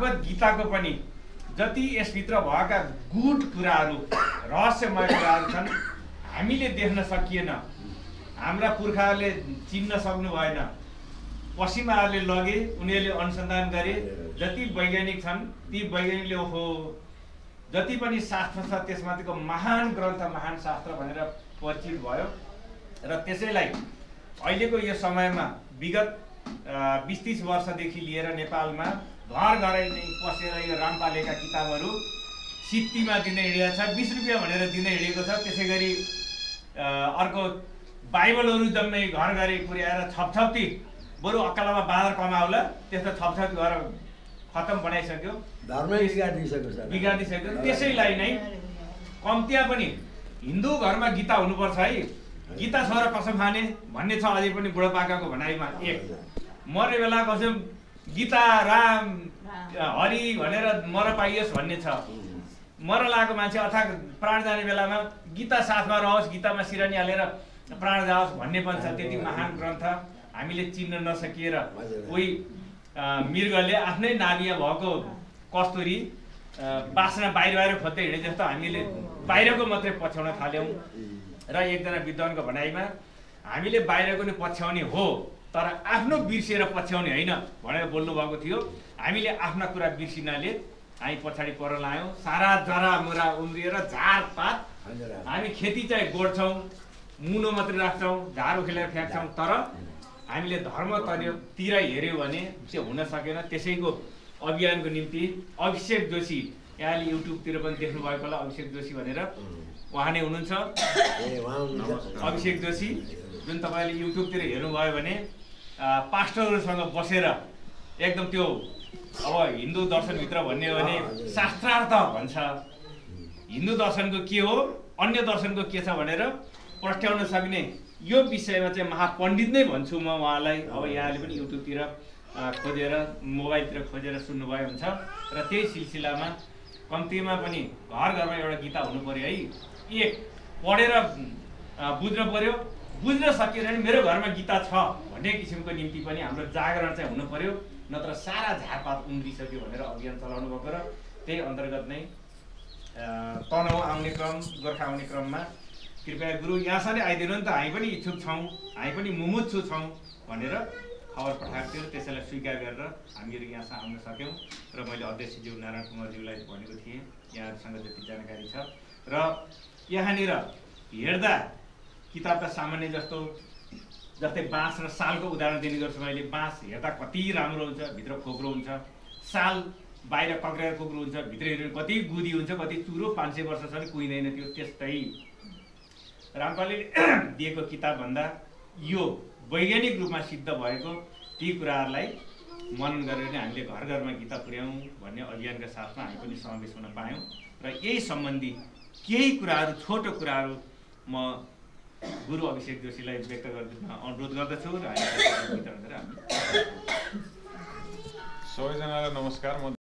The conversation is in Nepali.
भागवत गीताको पनि जति यसभित्र भएका गुड कुराहरू रहस्यमय कुराहरू छन् हामीले देख्न सकिएन, हाम्रा पुर्खाहरूले चिन्न सक्नु भएन, पश्चिमाहरूले लगे, उनीहरूले अनुसन्धान गरे, जति वैज्ञानिक छन् ती वैज्ञानिकले ओहो जति पनि शास्त्र छ त्यसमाथिको महान ग्रन्थ महान शास्त्र भनेर परिचित भयो। र त्यसैलाई अहिलेको यो समयमा विगत 20-30 वर्षदेखि लिएर नेपालमा घर घरै नै पसेर यो रामपालेका किताबहरू सित्तीमा दिँदै हिँडेको छ, 20 रुपियाँ भनेर दिँदै हिँडेको छ। त्यसै गरी अर्को बाइबलहरू जम्मै घर घरै पुर्याएर छपछप्ती बरु अक्कालामा बाँदर कमाउला त्यस्तो छपछप्ती गरेर खतम बनाइसक्यो, धर्मै बिगारिदिसक्यो। त्यसैलाई नै कम्तिया पनि हिन्दू घरमा गीता हुनुपर्छ है, गीता छोरा कसम खाने भन्ने छ अझै पनि बुढापाकाको भनाइमा। एक मर्ने बेला कसम गीता राम हरि भनेर मर पाइयोस् भन्ने छ, मर लागेको मान्छे अर्थात् प्राण जाने बेलामा गीता साथमा रहोस्, गीतामा सिरानी हालेर प्राण जाओस् भन्ने पनि छ। त्यति महान ग्रन्थ हामीले चिन्न नसकिएर कोही मृगले आफ्नै नाभिया भएको कस्तुरी बास्ना बाहिर खोज्दै हिँडे जस्तो हामीले बाहिरको मात्रै पछ्याउन थाल्यौँ। र एकजना विद्वानको भनाइमा हामीले बाहिरको नि पछ्याउने हो तर आफ्नो बिर्सेर पछ्याउने होइन भनेर बोल्नुभएको थियो। हामीले आफ्ना कुरा बिर्सिनाले हामी पछाडि पर लायौँ, सारा जरा मुरा उम्रिएर झारपात हामी खेती चाहिँ गोड्छौँ, मुनो मात्रै राख्छौँ, झार उखेलेर फ्याँक्छौँ, तर हामीले धर्मतिर हेऱ्यौँ भने त्यो हुन सकेन। त्यसैको अभियानको निम्ति अभिषेक जोशी, यहाँले युट्युबतिर पनि देख्नुभएको होला अभिषेक जोशी भनेर, उहाँ नै हुनुहुन्छ अभिषेक जोशी, जुन तपाईँले युट्युबतिर हेर्नुभयो भने पास्टरहरूसँग बसेर एकदम त्यो अब हिन्दू दर्शनभित्र भन्ने हो भने शास्त्रार्थ भन्छ, हिन्दू दर्शनको के हो अन्य दर्शनको के छ भनेर प्रस्ट्याउन सक्ने यो विषयमा चाहिँ महापण्डित नै भन्छु म उहाँलाई। अब यहाँले पनि युट्युबतिर खोजेर मोबाइलतिर खोजेर सुन्नुभयो हुन्छ। र त्यही सिलसिलामा कम्तीमा पनि घर घरमा एउटा गीता हुनु पर्यो है। एक पढेर बुझ्न पर्यो, बुझ्न सकिएन भने मेरो घरमा गीता छ भन्ने किसिमको निम्ति पनि हाम्रो जागरण चाहिँ हुनु पर्यो, नत्र सारा झारपात उम्रिसक्यो भनेर अभियान चलाउनु भएको। र त्यही अन्तर्गत नै तनहुँ आउने क्रम, गोर्खा आउने क्रममा कृपया गुरु यहाँसम्म आइदिनु नि त, हामी पनि इच्छुक छौँ, हामी पनि मुमुक्षु छौँ भनेर खबर पठाएको थियो। त्यसैलाई स्वीकार गरेर हामीहरू यहाँसम्म आउन सक्यौँ। र मैले अध्यक्षज्यू नारायण कुमारज्यूलाई भनेको थिएँ यहाँहरूसँग जति जानकारी छ। र यहाँनिर हेर्दा किताब त सामान्य जस्तो, जस्तै बाँस र सालको उदाहरण दिने गर्छु मैले। बाँस हेर्दा कति राम्रो हुन्छ, भित्र खोक्रो हुन्छ, साल बाहिर कक्रेर खोक्रो हुन्छ, भित्र कति गुदी हुन्छ, कति चुरो, 500 वर्षसम्म कुहिँदैन त्यो। त्यस्तै रामपालले दिएको किताबभन्दा यो वैज्ञानिक रूपमा सिद्ध भएको ती कुराहरूलाई मनन गरेर नै हामीले घर घरमा गीता पुर्याउँ भन्ने अभियानका साथमा हामी पनि समावेश हुन पायौँ। र यही सम्बन्धी केही कुराहरू, छोटो कुराहरू म गुरु अभिषेक जोशीलाई व्यक्त गर्न अनुरोध गर्दछु। र हामी सबैजनालाई नमस्कार।